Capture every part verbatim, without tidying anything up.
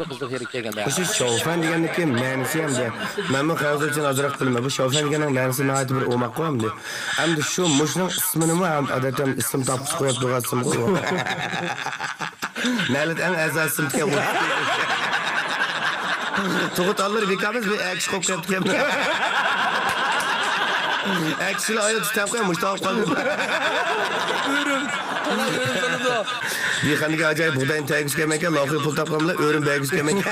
قىزىق يېرىگە كەلگەندە. مۇشۇ شاۋفەن دېگەننىڭكى مەنىسى ئەمدى. مەنمۇ خەنزۇچىنى ئازراق بىلىمەن. بۇ شاۋفەن دېگەننىڭ مەنىسى ناھايىتى بىر ئوماق ئەمدى. ئەمدى شۇ مۇشۇنىڭ ئىسمىنىمۇ ھەم ئادەتتە ئىسىم تاپقۇچى قويۇپ تۇرغان ئىسىمغۇ. نەلەت ئەڭ ئەزا ئىسىمكەن بۇ. تۇغۇت ئاللىرى بىكارمىز، بىر ئەكىش قويۇپ قويۇپتىكەن. ئەكىشىلا ئايال تۇتام قويا، مۇشتاق قالدى. ئۆرۈم. ئۆرۈم. دېھقاننىڭكى ئاجايىپ بۇغداينى تەگۈسى كەلمەيكەن، لاۋخۇي پۇل تاپقان بىلەن ئۆرۈم بەرگۈسى كەلمەيكەن.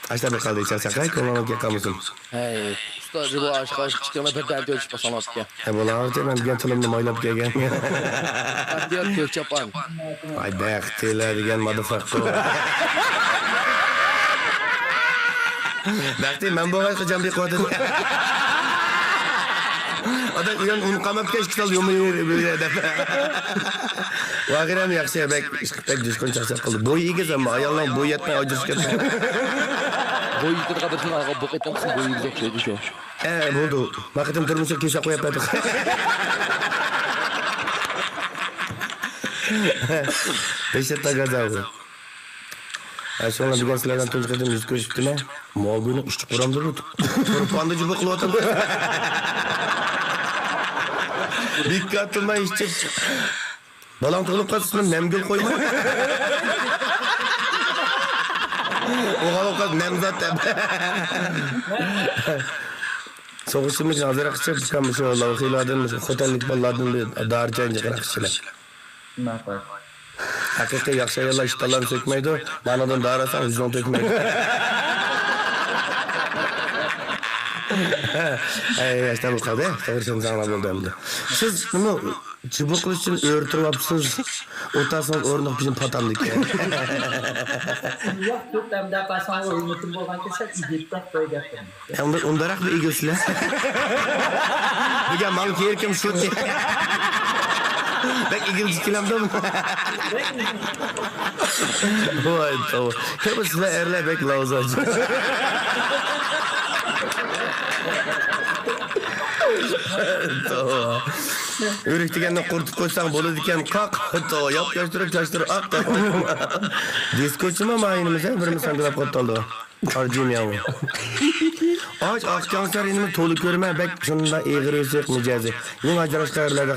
ئاشتا بىر قالدى، چاقچاق، ھەي، كۆڭلۈڭلار كەپ قالمىسۇن. ھەي، ئۇستاز، بۇ ئاشىق ئاشىق ئىككىڭلار بىر دەردە ئۆتۈشۈپ قالساڭلار ئىكەن. ھە، بولار، مەن دېگەن تىلىمنى مايلاپ كەلگەن. ئەمدىيار كۆك چاپان. ئاي، بەختىيلا دېگەن مادافاقا. بەختى مەن بولغاچقا جان بېقىۋاتىدۇ. ئاداش ئۇيان ئۇن قالماپتىكەن، ئىككى تال يۇمۇر دەپ. ۋاغىرەم ياخشى، بەك، بەك جۇشقۇن چاقچاق قىلدى. بويى ئېگىز، ئەمما ئايالنىڭ بويى يەتمەي ئاجرىشىپ كەتتى. بويى يېتىدىغان بىر خىل بۇ قېتىم بويى ئېگىز ئوخشايدۇ شۇ. ئە، بولدى. ما قېتىم تۇرمۇشقا كېسەپ قويۇپ بەردۇق. بەشتە تاگازا بۇ. ھە، شۇڭا بۈگۈن سىلەر بىلەن تۇنجى قېتىم يۈز كۆرۈشۈپتىمەن. ماگۇينىڭ ئىچى قۇرامدۇ بۇ؟ تۇرپاندا جۇبۇ قىلىۋاتامسىز؟ بىكار تۇرماي ئىچىپ. بالاڭ تۇغۇلۇپ قالسا، سېنى نەمگۈل قويما. ئوغۇل قىز نەمزات دەپ. سوغۇشتىن ئازراق ئىچىپ، شۇ لاۋخىيلاردىن، شۇ خوتەنلىك بالىلاردىن بىر دارىچاينى جىقراق ئىچىلە. ھەقىقىي ياخشى ئاياللار ئىشتانلارنى سۆكمەيدۇ، مانىدىن دارا ئالساڭ يۈزۈڭ تۆكمەيدۇ. ئەي، ياشتا بولۇپ قالدى، توغرا چۈشەنسەڭلار بولدى ئەمدى. سىز نېمە، جۇبۇ قىلىش ئۈچۈن ئۆرە تۇرۇۋاپسىز، ئولتۇرسىڭىز ئورۇندۇق بىزنى پاتامدىكەن. ياق، كۆپ ئەمدى قالساڭ ھۆرمىتىم بولغان كېسەك، يىگىت دەپ قوي گەپنى. ئەمدى ئۇنداقراق بىر ئېگىلسىلە. بىگە ماڭ كېرىكىم شۇ. بەك ئېگىلچى كېلەمدۇ؟ ۋاي، توۋا. كۆپى سىلەر ئەرلەر بەك لاۋزاچ. توۋا. ئۆرۈك دېگەننى قۇرۇتۇپ قويساڭ بولىدىكەن، قاق. توۋا، ياپ ياشتۇرۇپ، چاچتۇرۇپ، ئاق دەپ. دىسكوچىمۇ مايىنىمىز، ھە، بىرىمىز ساڭگىلاپ قويۇپ قالدى. ئارجىم ياۋۇ. ئاچ ئاق كاڭسار ئىنىمنى تولا كۆرمە، بەك شۇنداق ئېغىر ئۆسۈق مىجەزى. يېڭى ئاجراشقانلاردا.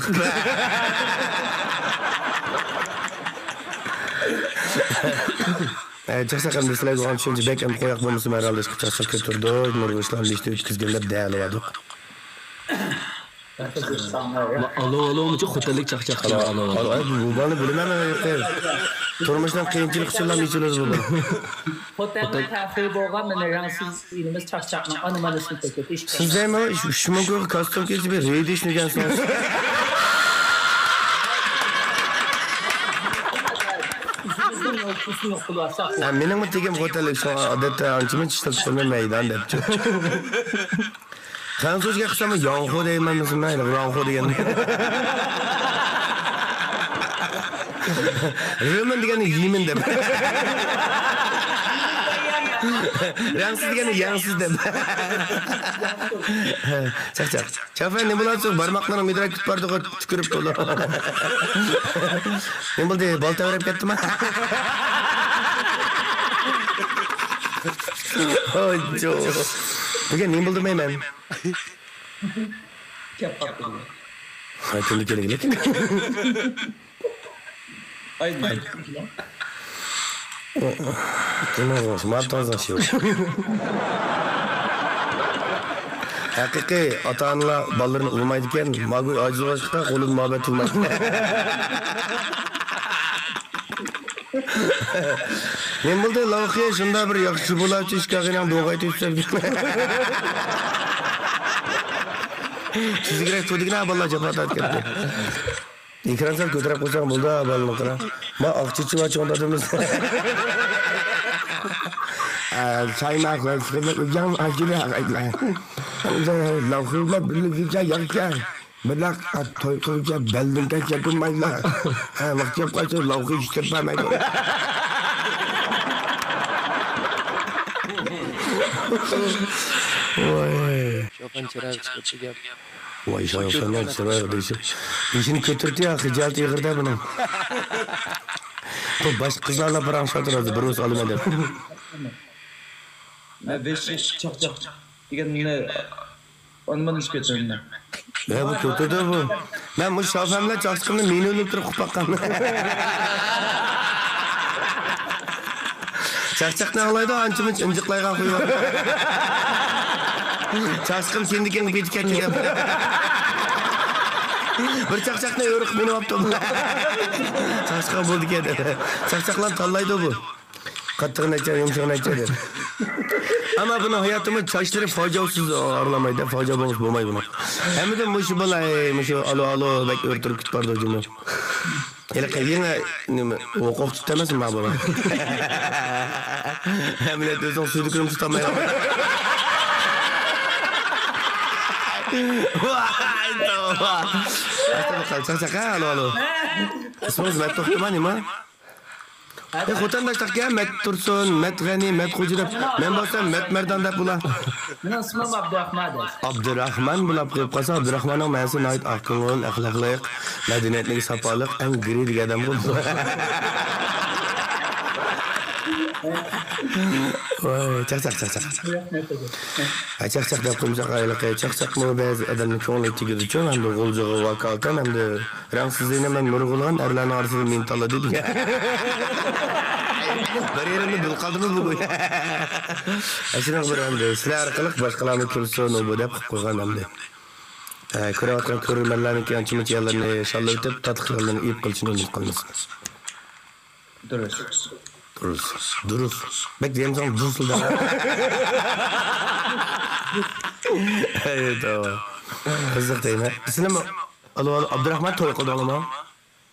ئە، چاقچاق ئەمدى سىلەرگە بولغان چۈشەنچە بەك ئەمدى قوياق بولمىسىمۇ ھەرھالدا ئىشقىپ چاقچاق كۆتۈردۇق، نۇرغۇن ئىشلارنى بېشىدا ئۆتكۈزگەن دەپ دەلىۋاتىدۇ. ئالو، ئالو، مۇچۇ خوتەنلىك چاقچاق قىلىدۇ، ئالو، ئالو. ئالو، ئالو، بۇ بالىنى بىلىمەن مەن يۇقىرى. تۇرمۇشنىڭ قىيىنچىلىقى ئۈچۈنلا ئېچىلىدۇ بۇ بالا. خوتەننىڭ تەخىرى بولغان مانا رەڭسىز ئىنىمىز چاقچاقنىڭ ئانا مانىسىنى تۆكۈپ ئىشتە. سىز دەيمۇ ئۈچ مىڭ كوي كاستيۇم كىيسە بىر رېدىشنى ئۆگەنسىڭىز. ھە، مېنىڭمۇ تېگىم خوتەنلىك، شۇڭا ئادەتتە ئانچە مۇنچە ئىشلىتىپ قويماي مەيدان دەپتۇ. خەنزۇچە گەپ قىلسام، ياڭخۇ دەيمەن، مەسىلەن، رانخۇ دېگەن. رېمىن دېگەننى يېمىن دەپ. رەڭسىز دېگەننى يەڭسىز دەپ. چاقچاق. چاپان، نېمە بولاتسىز؟ بارماقلىرىڭ مىدىراك كېتىپ بارىدىغۇ، تۈكۈرۈپ بولۇپ. نېمە بولدى؟ بالا تەۋرەپ كەتتىما؟ ھوي، جو. بۈگۈن نېمە بولدى مەن؟ كەپ قاپتۇ. ھاي، كۈندە كېلىگىلى. ھاي، ھاي. ھەقىقىي ئاتا-ئانىلار بالىلىرىنى ئۇرمايدىكەن، ماگۇي ئاجىز بولغاچقا قولىدىن مۇھەببەت قىلمايدۇ. نېمە بولدى، لاۋخى؟ شۇنداق بىر ياخشى بولارچۇ، ئىشكاغىنىڭ دوغاي تۆسۈپ. تۈزۈكرەك تۇردىكىنا بالىلار جاپا تارتىپ كەتتى. ئېكران سەل كۆتۈرۈپ قويساڭ بولدى، بالىنى قارا. ما ئاق چېچى بار چوڭ دادىمىز. ئە، چايناق، سىقىپ، ياڭ ئاجىلى ئاقايدىلار. لاۋخىلار بىللە كېچە ياقكەن. بىراق، توي قىلغۇچە بەلدىن كەچ ياپىلمايدىلا. ھە، ۋاقىت ياپ قالسا، لاۋخى ئىشلەپ بەرمەيدۇ. ۋاي. شوپان چىراغ چىقىپتۇ گەپ. ۋاي، شاۋشاننىڭ چىرايىغا دېيىشىپ. بېشىنى كۆتۈردى يا، خىجالىتى ئېغىردە بۇنىڭ. بۇ باشقا قىزلارلا پاراڭلىشىۋاتىدۇ ھازىر، بىر ئۆزى ئالىمەن دەپ. مەن بېشى چاقچاق دېگەننى ئانىمىنىش كۆتۈرۈمدە. ھە، بۇ كۆتۈردى بۇ. مەن مۇشۇ شاۋفەن بىلەن چاقچىقىمنى مېنى ئۆلۈپ تۇرۇپ قۇپاققان. چاقچاقنى ئاڭلايدۇ، ئانچە-مۇنچە ئىنجىقلايغان خۇيى بار. چاقچىقىم سېنىڭدىكىنىڭ بېتى كەتتى دەپ. بىر چاقچاقنى ئۆرۈق مېنىۋاپتۇ. چاقچىقىم بولىدىكەن دەپ. چاقچاقلارنى تاللايدۇ بۇ. قاتتىقىنى ئېيتسام، يۇمشىقىنى ئېيتسام دەپ. ئەمما بۇنىڭ ھاياتىمۇ چاچلىرى فاجىئەسىز ئارىلانمايدۇ، فاجىئە بولمىسا بولماي بۇنىڭ. ھەممىدىن مۇشۇ بالا، ئەي، مۇشۇ ئالو، ئالو، بەك ئۆرتۈرۈپ كېتىپ بارىدۇ جۇمۇ. ھېلىقى يېڭى نېمە، ھوقۇقچى ئەمەسمۇ ما بۇ؟ ئەمەلىيەتتە ئۆزۈڭ سۈيدۈكىنىمۇ تۇتالمايدۇ. ۋاي، توۋا. ئەستەغپۇرۇللا، چاقچاق، ھە، ئالو، ئالو. ئىسمىڭىز مەتتوختىما، نېمە؟ ئە، خوتەنداشلىقكەن، مەت تۇرسۇن، مەت غەنى، مەت خوجا دەپ. مەن بولسام مەت مەردان دەپ بولا. مېنىڭ ئىسمىم ئابدۇراخمان دەيسىز. ئابدۇراخمان بولاپ قېلىپ قالسا، ئابدۇراخماننىڭ مەنىسى ناھايىتى ئاق كۆڭۈل، ئەخلاقلىق، مەدەنىيەتلىك، ساپالىق، ئەڭ گىرى دېگەن ئادەم بۇ. ۋاي، چاقچاق، چاقچاق. ھە، چاقچاق دەپ قويمىساق، ھېلىقى چاقچاقمۇ بەزى ئادەمنىڭ كۆڭلىگە تېگىدىچۇ، ھەمدە غۇلجىغا ۋاكالىتەن، ھەمدە رەڭسىز زېيىنى مەن نۇرغۇنلىغان ئەرلەرنىڭ ئارىسىدا مېنى تاللىدى دېگەن. بىر يېرىمنى بىل قالدىمۇ بۈگۈن؟ ئاشۇنىڭ بىر ئەمدى سىلەر ئارقىلىق باشقىلارمۇ كۆرسۇن، ئۇ بۇ دەپ قىلىپ قويغان ئەمدى. ئە، كۆرۈۋاتقان كۆرۈرمەنلەرنىڭكى ئانچە-مۇنچە يەرلىرىنى شاللىۋېتىپ، تاتلىق يەرلىرىنى ئېلىپ قېلىشىنى ئۈمىد قىلىمىز. دۇرۇس. دۇرۇس. دۇرۇس. بەك دېمىسەڭ دۇرۇس دەڭ. ھەي، تاۋا. قىزىق دەيمەن. سىلىمۇ، ئالو، ئالو، ئابدۇراخمان توي قىلدىڭلىمۇ؟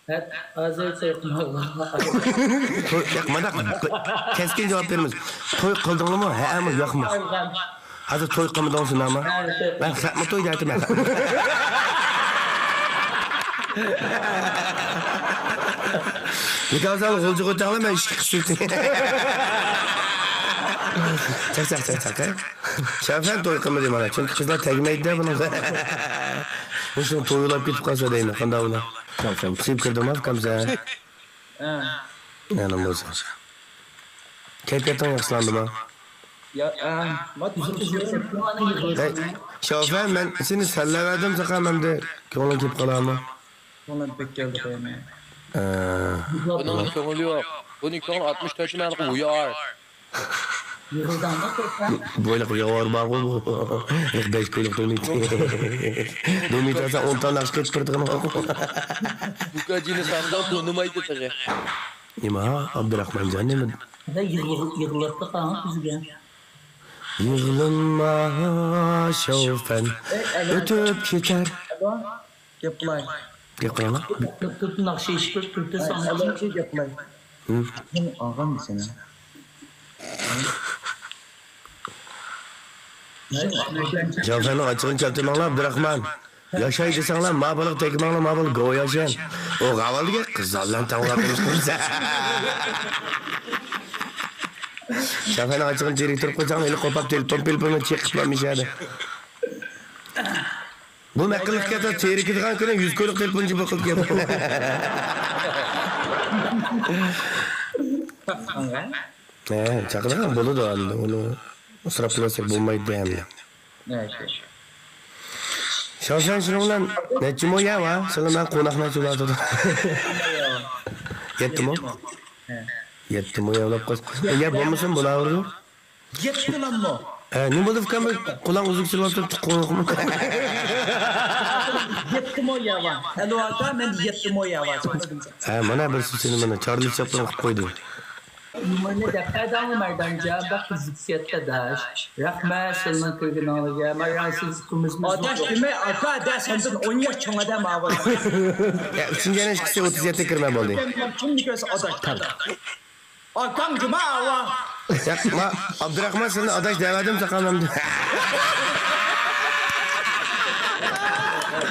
ھە، ھازىر توي قىلمىدىم. توي، ياق، مانداق، كەسكىن جاۋاب بېرىمىز. توي قىلدىڭلىمۇ؟ ھەئەمۇ، ياقمۇ؟ قىلغان. ھازىر توي قىلمىدىڭ شۇنداقمۇ؟ ھە، توي. مەن خەقمۇ توي دەيتتىم مەن. نىكاھسان غۇلجىغا ئۆتەڭلار، مەن ئىشىك قىسىۋېتىڭ. چاق، چاق، چاق، چاق، ھە؟ شەۋفەن توي قىلمىدى مانا، چۈنكى قىزلار تەگمەيدۇ-دە بۇنىڭغا. مۇشۇ توي ئۇلاپ كېتىپ قالسا دەيمەن، قانداق بولا؟ شەۋفەن. سىيىپ كىردىڭمۇ ئۇكام سەن؟ ھە. يەنە بولسا. كەيپىياتىڭ ياخشىلاندىمۇ؟ يا، ئە، مات-، ھەي، شەۋفەن، مەن سېنى سەنلەۋەردىم، ساقا مەندە كۆڭلۈڭ كېلىپ قالارمۇ؟ كۆڭلۈم بەك كەلدى قويۇڭ. ئە. بۇنىڭ كۆڭلى يوق. بۇنىڭ كۆڭلى ئاتمىش تۆت مىڭ ھويار. بويلۇق ياۋار بارغۇ بۇ. بەش كويلۇق دومىتى. دومىتى ئالسا ئون تال ناخشا قېتىپ بېرىدىغان بارغۇ. بۇكاجىنى سامدا تونۇمايدۇ تېخى. نېمە، ئابدۇراخمانجان نېمە؟ يىغلاپتۇ قاڭ بىزگە. يىغلىما شەۋفەن، ئۆتۈپ كېتەر. گەپ قىلاي. گەپ قىلايلا. تۇرۇپ ناخشا ئېيتىپ تۇرۇپ ساڭا گەپ قىلاي. ھىم. سەن ئاغام سەن. شەۋفەننىڭ ئاچچىقىنى چەتتۈرمەڭلار، ئابدۇراخمان. ياشاي دېسەڭلار، ما بالىغا تەگمەڭلار، ما بالا گوۋۇيۈەنشەن. ئۇ غاۋالدىكى قىزلار بىلەن تەڭ ئۇلاپ قېلىشقا بىلسە. شەۋفەننىڭ ئاچچىقىنى تېرىكتۈرۈپ قويساڭ، ھېلى قوپاپ تېلېفون پىلپىلىنى چېقىپلا مىشەدە. بۇ مەقىللىق كەتسە، تېرىكىدىغان كۈنى يۈز كويلۇق تېلېفون جىپ قىلىپ كەپ. ھە، چاقىرغان بولىدۇ ئەمدى. ئۇنى ئىسراپ قىلىۋەتسەك بولمايدۇ ئەمدى. شاۋشان شۇنىڭ بىلەن نەچچە مو يەر بار؟ سىلەر مەن قوناقنى ئاچىۋاتىدۇ. يەتتە مو؟ يەتتە مو يەرلەپ قويسا. يەر بولمىسىمۇ بولاۋېرىدۇ. يەتتە مو؟ ھە، نېمە بولدى ئۇكام، بىر قۇلاق ئۈزۈك سېلىۋاپتۇ، تۇق قوڭۇقمۇ؟ يەتتە مو يەر بار. ئەلۋاتا، مەن يەتتە مو يەر بار. ھە، مانا بىرسى سېنى مانا چارلىك چاپلان قىلىپ قويدى. نېمىنى دەپ بەردىڭ مەردانجان، بەك قىزىقسىيەتتە ئاداش. رەھمەت سىلىنىڭ كىرگىنىڭىزگە، مانا سىز قىمىزمىز. ئاداش دېمەي، ئاكا، دە سەندىن ئون ياش چوڭ ئادەم ئاۋۇ. يا، ئۈچىنچى يەنە ئىككىسى ئوتتۇز يەتتە كىرمە بولدى. كىمنى كۆرسە ئاداش. ئاكاڭ جۇما ئاۋۇ. ياق، ما، ئابدۇراخمان سىلىنى ئاداش دەۋەردىم ساقام ئەمدى.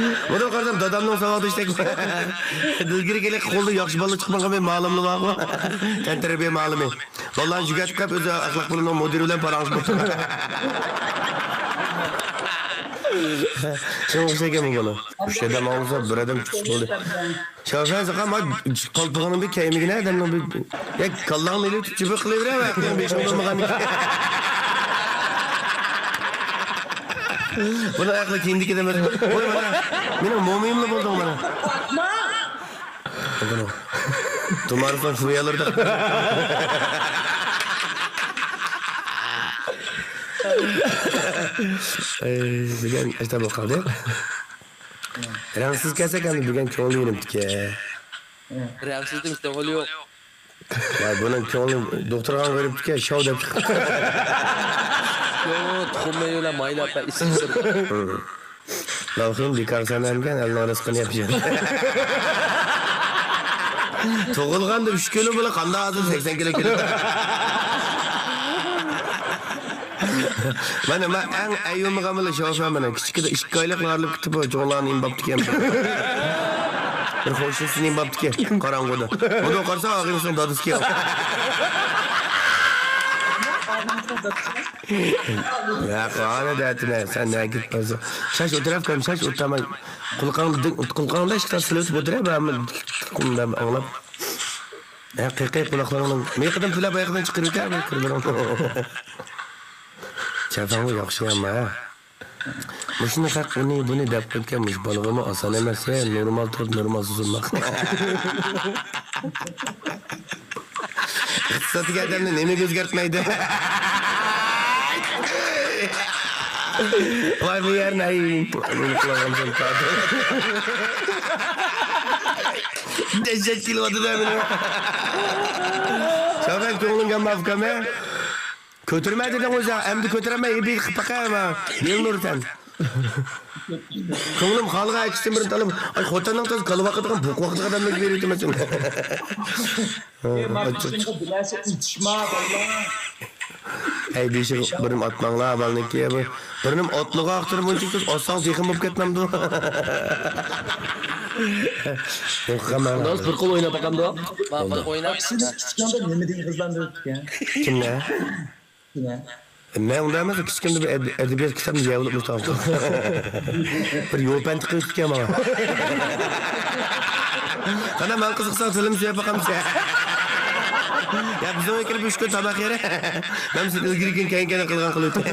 بۇنى قارىسام دادامنىڭ ساۋاقدىشىدەك. ئىلگىرى كېلىپ قولدا ياخشى بالا چىقمىغان بىر مالىملا بارغۇ. تەنتەربىيە مالىمى. بالىلارنى يۈگەتكەپ ئۆزى ئەخلاق بۆلۈمىنىڭ مۇدىرى بىلەن پاراڭلىشىپ ئولتۇرغان. شۇنىڭغا ئوخشايدىكەن بۇ بالا. ئۈچ ئادەم ئاڭلىسا، بىر ئادەم چۈشۈپ بولدى. شاۋشان ساقا، ما قالپىغىنىڭ بىر كەيمىگىنە ئادەمنىڭ بىر، يا كاللاڭنى ئېلىپ چۈبۈك قىلىۋېرە، ۋەقەڭ بېشىڭ بولمىغان. بۇنىڭ ئەقلى كېيىندىكى دېمەس. ۋاي، مانا، مېنىڭ مومىيىملا بولدۇڭ، مانا. تۇمارىسنىڭ فۇيالىرىدا. ئەي، بۈگۈن ئىشتا بولۇپ قالدى. رەڭسىز كەلسەك ئەمدى بۈگۈن كۆڭلى يېنىپتىكەن. رەڭسىز دېمىش، كۆڭلى يوق. ۋاي، بۇنىڭ كۆڭلى دوختۇرغا بېرىپتىكەن، شاۋ دەپ چىقىپتۇ. يوق، تۇخۇم مېۋىلەر مايلاپ، ئىسسىق. لەۋخىم بىكار سەنەمكەن، ئەلنىڭ رىزقىنى يەپ يۈر. تۇغۇلغاندا ئۈچ كىلو بولا، قانداق ھازىر سەكسەن كىلو كېلىدۇ. مانا، مەن ئەڭ ئەيىبىم بولغان بىلەن شوفېر مانا. كىچىكىدە ئىككى ئايلىق ئايرىلىپ كېتىپ، چوڭلارنى ئېمىپ باپتىكەن. بىر خوشنىسىنى ئېمىپ باپتىكەن، قاراڭغۇدا. بۇنى قارىسا، ئاغىنىسىنىڭ دادىسىكەن. يا قانى دەتىنە، سەن نەگە كېتىپ بارساڭ؟ شاش ئولتۇراپ قويۇڭ، شاش ئولتۇرماي. قۇلىقىڭدا، قۇلىقىڭدا ئىككى تال سېلىۋېتىپ ئولتۇرە، بەرمە ئاڭلاپ. ھە، قېقى قۇلاقلىرىڭنىڭ مىيىقىدىن پۈلەپ ئاياقتىن چىقىرىۋېتە بۇ كىرلىرىڭنى. چاپاڭ ياخشى ئەمما، ھە. مۇشۇنى خەق ئۇنى بۇنى دەپ قويۇپكەن، مۇشۇ بالىغىمۇ ئاسان ئەمەس، ھە، نورمال تۇرۇپ نورمال سوزۇلماق. ئىقتىسادتىكى ئادەمنى نېمىگە ئۆزگەرتمەيدۇ؟ ۋاي بۇ يەرنى، ئەي. دەھشەت كېلىۋاتىدۇ مېنىڭ. شاۋقان كۆڭلۈڭگە ماۋۇ كەمە. كۆتۈرمە دېدىڭ ئۆزۈڭ، ئەمدى كۆتۈرەلمەي، بىر قىپاقا ما. بىلنۇر سەن. كۆڭلۈم خالىغان ئەكسىتىن بىرنى تاللاپ، ئاي، خوتەننىڭ تازا كالا باقىدىغان، بۇق باقىدىغان ئادەملەرگە بېرىۋېتىمەن سېنى. ئەي، ماپىشىنغا بىلەرسە ئۇچۇشما، باللا. ئەي، بېشىغا بىرنېمە ئاتماڭلار، بالىنىڭكى بۇ. بىرنېمە ئاتلىغان ئاختىرى بۇنچە تېز ئاتساڭ زېخىم بولۇپ كەتمەمدۇ؟ ئۇنىڭ بىر قول ئويناپ باقامدۇ؟ بولدى. ئويناپ. سىز كىچىكىڭدە نېمە دېگەن قىزلارنى ئۆتكەن؟ كىملەر؟ مەن ئۇنداق ئەمەس، كىچىكىمدە بىر ئەد-، ئەدەبىيات كىتابىنى يەۋېلىپ مۇشۇنداق بىر يوپەن تىقىۋېتىپتىكەن ماڭا. قانداق، ماڭا قىزىقساڭ تىلىمنى سۆيۈپ باقامسەن؟ يا، بىزنىڭ ئۆيگە كىرىپ ئۈچ كۈن تاماق يېرە. مەن سېنى ئىلگىرى كۈن كەينى كەينى قىلغان قىلىۋېتىپ.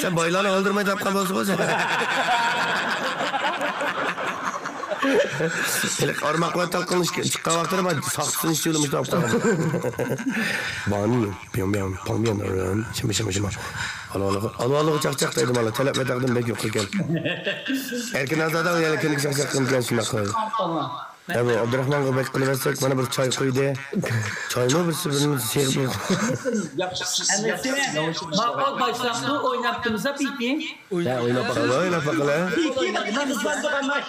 سەن بايلارنى ئالدىرماي تاپقان بولسىغۇ سەن. ھېلىقى ئارماق بىلەن تالقىنىش چىققان ۋاقتىدا مانا ساختىسىنى ئىچىۋېلىپ مۇشۇنداق قىلغان. بانى. بىڭ بىڭ، پاڭ بىڭ، چىمە چىمە چىمە. ئالۋالىغا، ئالۋالىغا چاقچاق دەيدۇ مانا، تەلەپ ئەتەقدىن بەك يۇقىرىكەن. ئەركىن ئازادە يەنە كۈنلۈك چاقچاق قىلىدىكەن شۇنداق قىلىدۇ. ھە، بۇ ئابدۇراخمانغا بەك قىلىۋەرسەك، مانا بىر چاي قۇيدى. چايمۇ بىرسى بىرنى سېغىپ. ياخشى، ياخشى. ماقۇل باشلاپتۇ، ئويناپتىمىز پېكىن. ھە، ئويناپ باقىلى. ئويناپ باقىلى. پېكىن، مەن ئىزلاندىغان ماش.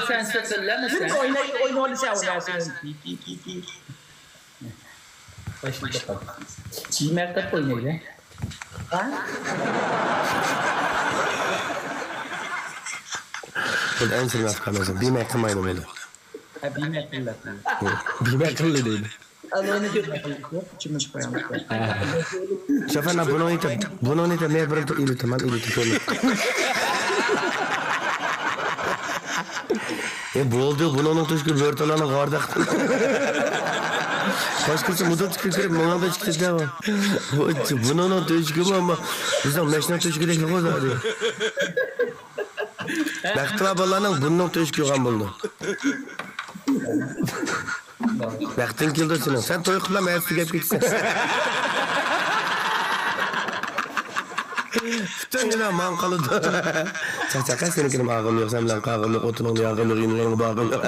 سەن سېتىللەمىسەن. ئويناي، ئوينىۋالىسەن ئۇ نەرسىنى. باشلىدۇق. بىمەقتەپ ئوينايلى. ھە؟ بۇ ئەنسىرىمەس قالمىسۇن. بىمەق قىلمايدۇ بۇنى. ھە، بىمەق قىلمايدۇ. بىمەق قىلدى دەيدۇ. ئەلۋەننى كۆرمەي قىلدۇق. چىمىش قويامىز. شوفېر، بۇنىڭ ئېيتىپ، بۇنىڭ ئېيتىپ، مەن بىر ئېلىتىمەن، ئېلىتىپ كۆرمەي. ئە، بولدى، بۇنىڭنىڭ تۆشۈكى بۆرتالانىڭ غارىدا. قاش كىرسە مۇدۇر تىكىپ كىرىپ، ماڭا تۆشۈكى تەشلەۋ. بۇنىڭنىڭ تۆشۈكى بۇ، ئەمما بىزنىڭ مەشنىڭ تۆشۈكىدەكلا غۇ زادى. بەختى بار بالىلارنىڭ بۇنىڭ تۆشۈكى يوغان بولىدۇ. ۋاقتىڭ كېلىدۇ سېنىڭ. سەن توي قىلىپ ئەتىسى تۈگەپ كېتىسەن. پۈتۈن دۇنيا ماڭا قالىدۇ. چاقچاق، سېنىڭكىنىمۇ ئاغىم يوق، سەن بىلەن قاغىم يوق، ئوتۇنۇڭنى ياغىم يوق، يېنىڭغا بارغىم يوق.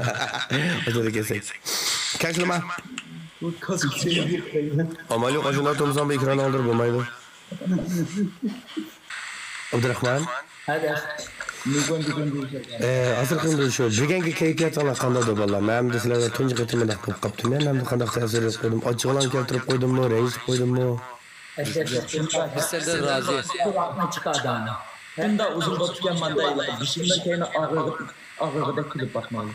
ئاشۇنداق كەلسەك. كەلسىلىما. ئامال يوق، ئاشۇنداق تۇرمىساڭ بۇ ئېكران ئالدىدا بولمايدۇ. ئابدۇراخمان. ھەدە. ئە، ھازىرقى كۈندە شۇ بۈگۈنكى كەيپىياتىڭلار قانداقدۇ بالىلار؟ مەن ئەمدى سىلەر بىلەن تۇنجى قېتىم مۇنداق بولۇپ قاپتۇ. مەن ئەمدى قانداق تەسىر قويدۇم؟ ئاچچىقىڭلارنى كەلتۈرۈپ قويدۇممۇ؟ رەنجىتىپ قويدۇممۇ؟ بىز سەندىن رازى. شۇنداق ئۇزۇن بوپتىكەن مانداق بېشىمنىڭ كەينى ئاغرىغۇدەك كۈلۈپ باقمايلى.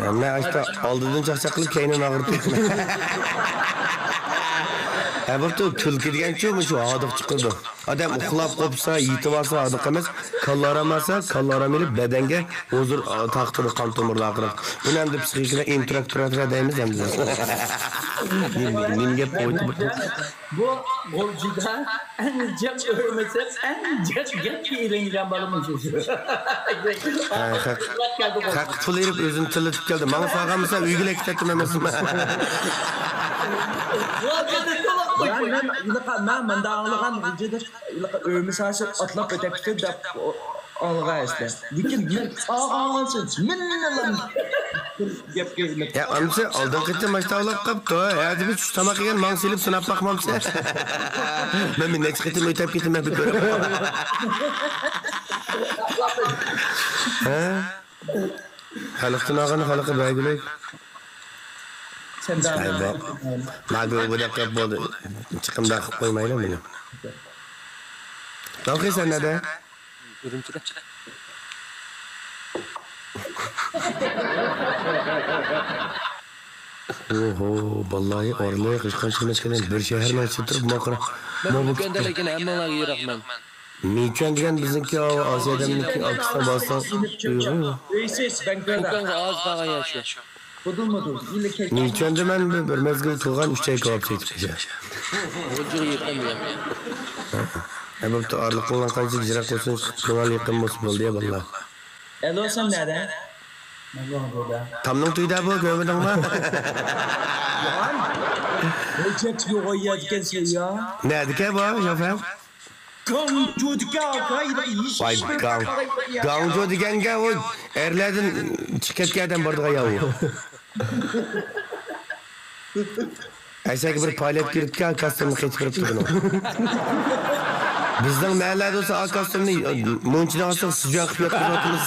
ھەممە ئاشتا ئالدىدىن چاقچاق قىلىپ، كەينىنى ئاغرىتىپ. ئە، بوپتۇ، تۈلكە دېگەنچۇ مۇشۇ ھادىقى چىقىدۇ. ئادەم ئۇخلاپ قوپسا، يېتىۋالسا ھادىقى ئەمەس، كاللا ئارام ئالسا، كاللا ئارام ئېلىپ، بەدەنگە ھۇزۇر، ئا، تارقىتىدۇ، قان تومۇرلارغا قاراپ. بۇنى ئەمدى پسىخىكىدا ئىنتېللېكتۇئاللار دەيمىز ئەمدى. نېمە، نېمە گەپ بۇ؟ بۇ غۇلجىدا ئەڭ جىق ئۆرمىسەك، ئەڭ جىق گەپكە ئېلىنگەن بالا مۇشۇ. ھە، خەق، خەق پۇل ئېلىپ ئۆزىنى تىللىتىپ كەلدى. ماڭا سالغانمىسا ئۆيگىلا كېتەتتىم ئەمەسمۇ. مەن، مەن، مەن مۇنداق ئاڭلىغان، غۇلجىدا ھېلىقى ئۆمە ساشىپ ئاتلاپ ئۆتەپتۇ دەپ ئاڭلىغان ئەسلى. لېكىن مەن ئاڭلىغانچە مىننىلا بىر گەپكە ئېلىپ. يا ئانىسى ئالدىنقى قېتىم ماشتاۋلاپ قاپتۇ. ھەدە بىر چۈش تاماق يېگەن ماڭا سېلىپ سىناپ باقمامسەن؟ مەن بىر نەچچە قېتىم ئۆتەپ كېتىمەن بىر كۆرۈپ. ھە؟ خەلقتىن ئالغان خەلققە بەرگۈلۈك. سەن ئەي، بۇ، ما بۇ، بۇ دەپ گەپ بولدى. چىقىمدا قىلىپ قويمايلى مېنى. لوخى، سەن نەدە؟ ئۈرۈمچىدە. ئوھو، باللايى ئارىلىق ھېچقانچە ئەمەسكەن، بىر شەھەرنىڭ ئىچىدە تۇرۇپ ماڭا قارا. مەن مۇكەندە، لېكىن ھەممىڭلارغا يىراقمەن. مىچۈەن دېگەن بىزنىڭكى، ئاسىيا ئادەمنىڭكى ئاكىسىنىڭ بالىسىنىڭ ئۆيى. ئۇكاڭغا ئاز قالغان ياشى. مىچۈەندە مەن بىر، بىر مەزگىل تۇرغان، ئۈچەي كاۋاپ سېتىپ كېتىشە. غۇلجىغا يېقىن بۇ يەر. ھە، بوپتۇ، ئارىلىقىڭلار قانچە يىراق بولسۇن، كۆڭۈل يېقىن بولسا بولدى يا بالىلار. ئەلۋەسەن نەدە؟ تامنىڭ تۈۋىدە بۇ، كۆرمىدىڭمۇ؟ ھۆججەت يوغان يەركەنسەن يا. نەدىكەن بۇ، شوپۇر؟ گاڭجۇدىكى ئاكا، ۋاي، گاڭ-، گاڭجۇ دېگەنگە ئۇ ئەرلەردىن چىقىپ كەتكەن ئادەم بارىدىغان يا ئۇ. ئەشەگە بىر پائالىيەتكە كىرىپتىكەن، كاستيۇمنى قېچىپ بېرىپتۇ بۇنىڭ. بىزنىڭ مەھەللەدە بولسا ئا كاستيۇمنى مۇنچىدىن ئالساق سىجۇەن قىلىپ ياتقۇزۇۋاتىمىز.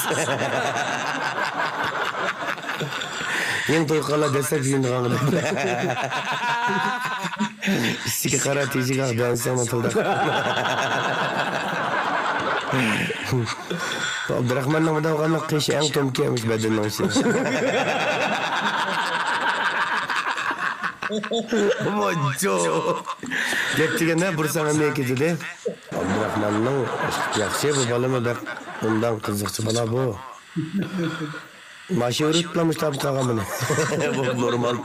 يېڭى توي قىلغانلار دەسلەپ يۇيۇنىدىغان. ئىچىگە قارا، تېشىگە ئاق، دەنسىڭنى تىلداپ. ئابدۇراخماننىڭ مۇنداق بولغاندا قېشى ئەڭ تومكى ئەمىش بەدىنىنىڭ ئىچىدە. ۋاججو. گەپ دېگەندە بۇرساڭ ھەممە كېتىدۇ. ئابدۇراخماننىڭ ياخشى، بۇ بالىمۇ بەك ئوبدان قىزىقچى بالا بۇ. ماشىنا ئۇرۇپلا مۇشۇ تاپقان بۇنى. بۇ نورمال.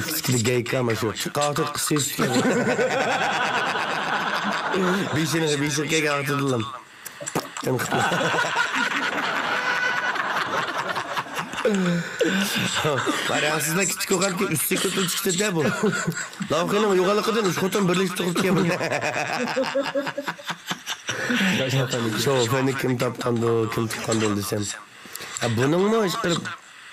كىچىككىنە گەيكا ماشۇ. قاغىتى قىسىپ. بېشىنى، بېشىغا كەلگەن ئاغىتىدىلام. رەڭسىزلا كىچىك بولغانكى ئۈستى كۆتۈرۈپ چىقتى-دە بۇ. لاۋخىنىڭ يوغانلىقىدىن ئۈچ خوتۇن بىرلىشىپ تۇغۇپ كەلگەن. شوفېرنى كىم تاپقاندۇ، كىم تۇغقاندۇ دېسەم. ھە، بۇنىڭمۇ ئىشقىلىپ،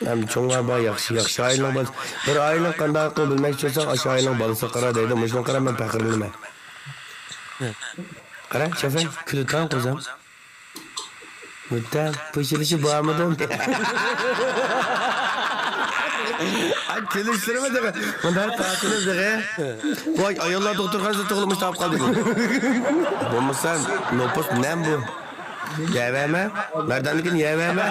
ھەم چوڭلار بار، ياخشى، ياخشى ئائىلىنىڭ بالىسى. بىر ئائىلىنىڭ قانداقلىقىنى بىلمەكچى بولساڭ، ئاشۇ ئائىلىنىڭ بالىسىغا قارا دەيدۇ، مۇشۇنىڭغا قاراپ مەن پەخىرلىنىمەن. قارا، شوفېر، كۈلۈۋاتقان قوزام. مۇتتەم، پۇشۇلۇشى بارمىدۇ؟ ئاي، كۈلۈشتۈرمە دېگەن. مۇنداق تارتىلىپ دېگەن. ۋاي، ئاياللار دوختۇرخانىسىدا تۇغۇلمۇش تاپقان دېگەن. بولمىسا، نوپۇس نەم بۇ. يەۋەرمە. مەرداننىڭكىنى يەۋەرمە.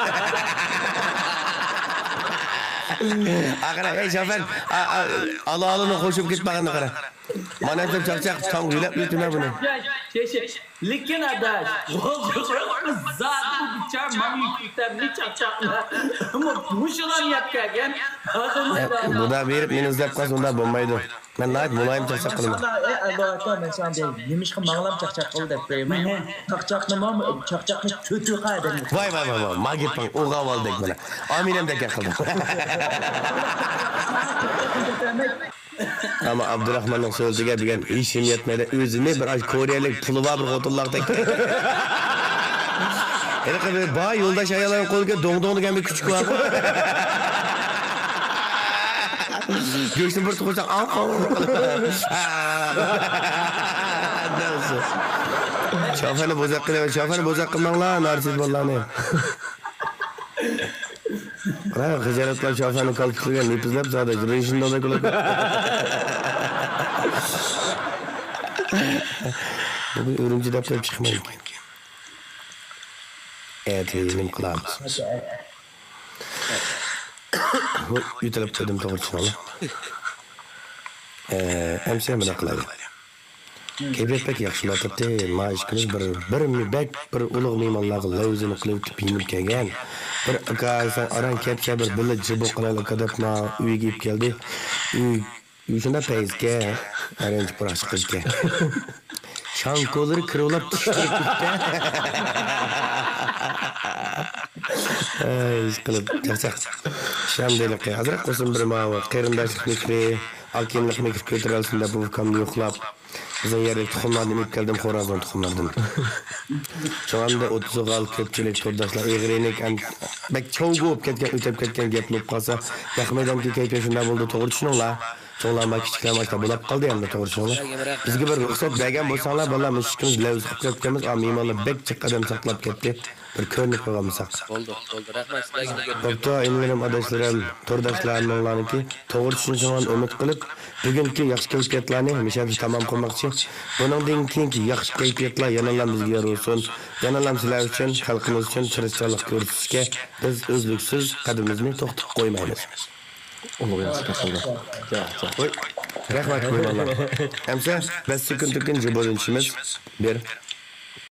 ئاخىرى، ھەي، شوفېر، ئا، ئا، ئالا، ئالىنى قوشۇپ كېتىپ بارغاننى قارا. مانا شۇ چاقچاق، تاڭ يۆلەپ يۈرۈپتىمەن بۇنى. لېكىن ئاداش، غول زادى بۇ بىچار ماڭا يۈكۈپ بەرمەي چاقچاقنى. مۇشۇلام يەپ كەلگەن. بۇدا بېرىپ مېنى ئىزدەپ قالسا ئۇنداق بولمايدۇ. مەن ناھايىتى مۇلايىم چاقچاق قىلىمەن. ئەي ئەلۋەتتە، مەن ساڭا دەي، نېمىشقا ماڭىلام چاقچاق قىل دەپ قويىمەن. چاقچاقنىمۇ، چاقچاقنى كۆتۈر قەدەم. ۋاي، ۋاي، ۋاي، ۋاي، ما گېپىڭ ئوغاۋالدەك مانا. ئامىنەمدەك گەپ قىلدىڭ. ئەمما ئابدۇراخماننىڭ سۆزىگە دېگەن ھېسىم يەتمەيدۇ، ئۆزىنى بىر ئاش كورېيەلىك پۇلى بار بىر خوتۇنلاقتەك. ھېلىقى بىر بار يولداش ئاياللارنىڭ قولىدىكى دوڭ دوڭ دېگەن بىر كۈچۈك بار. گۆشنى بىر تۇغۇرساق، ئاڭ، ئاڭ. شوفېرنى بوزەك قىلىۋەر، شوفېرنى بوزەك قىلماڭلار، نارسىز بالىلارنى. قارا، خىجالەت قىلىپ شوفېرنى كالتىلىگەن، نېپىزلەپ زادى، رېشىندىن كۈلۈپ. بۈگۈن ئۈرۈمچى دەپ قويۇپ چىقمايدۇ. ئەتە يېنىم قىلارمىز. يۆتەلەپ قويدۇم توغرا چۈشىنىڭلار. ئەمسە مۇنداق قىلايلى. كەيپىيات بەك ياخشى بولۇۋاتاتتى. ما ئىككىمىز بىر، بىر مې-، بەك بىر ئۇلۇغ مېھمانلارغا لەۋزىنى قىلىۋېتىپ يېنىپ كەلگەن. بىر ئاكا، سەن ئاران كەپسە بىر بىللە جىبو قىلايلى ئاكا دەپ ما ئۆيگە ئېلىپ كەلدى. ئۆي، ئۆي شۇنداق پەيزكەن، ئارانچە پۇراق چىقىدىكەن. شاڭكولىرى كىرىۋالاپ تىترەپ كېتىپتۇ. ئەي، ئىشقىلىپ، چاقچاق. شام دېلىقى. ئازراق بولسۇن بىر ماۋۇ قېرىنداشلىق مېھرى، ئاكىنلىق مېھرى كۆتۈرەلسۇن دەپ بۇ ئۇكامنى يوقلاپ، بىزنىڭ يەرلىك تۇخۇملاردىن ئېلىپ كەلدىم، خورازنىڭ تۇخۇملىرىدىن. شۇڭا ئەمدى ئوتتۇزغا كۆپچىلىك تورداشلار ئېغىر يېنىك، ئەم-، بەك چاۋگۇ بولۇپ كەتكەن، ئۆتۈپ كەتكەن گەپلا بولۇپ قالسا، ياقمايدىكەن، كەيپىيات شۇنداق بولدى، توغرا چۈشىنىڭلار. چوڭلار ما كىچىكلەر ما ئاشۇنداق بولاپ قالدى ئەمدى، توغرا چۈشىنىڭلار. بىزگە بىر رۇخسەت بەرگەن بولساڭلار، بالىلار، مۇشۇ ئىككىمىز لەۋز قىلىپ كەتكەنمىز، ئا، مېھمانلار بەك جىق ئادەم ساقلاپ كەتتى. بىر كۆرۈنۈپ قالغان بولساق. بولدى، بولدى. رەھمەت سىلەرگە. بوپتۇ، ئىنىلىرىم، ئاداشلىرىم، تورداشلارنىڭلارنىڭكى توغرا چۈشىنىشىڭلارنى ئۈمىد قىلىپ، بۈگۈنكى ياخشى كەيپىياتلارنى مۇشۇ يەردە تامام قىلماقچى. بۇنىڭدىن كېيىنكى ياخشى كەيپىياتلار يەنىلا بىزگە يار بولسۇن. يەنىلا سىلەر ئۈچۈن، خەلقىمىز ئۈچۈن تىرىشچانلىق كۆرسىتىشكە بىز ئۈزلۈكسىز قەدىمىمىزنى توختىتىپ قويمايمىز. ئۇلۇغ ياخشى قىلدى. ۋوي، رەھمەت، مېھمانلار. ئەمسە بەش سېكۇنتتىن كېيىن جۇبۇدىن چۈشىمىز. بىر.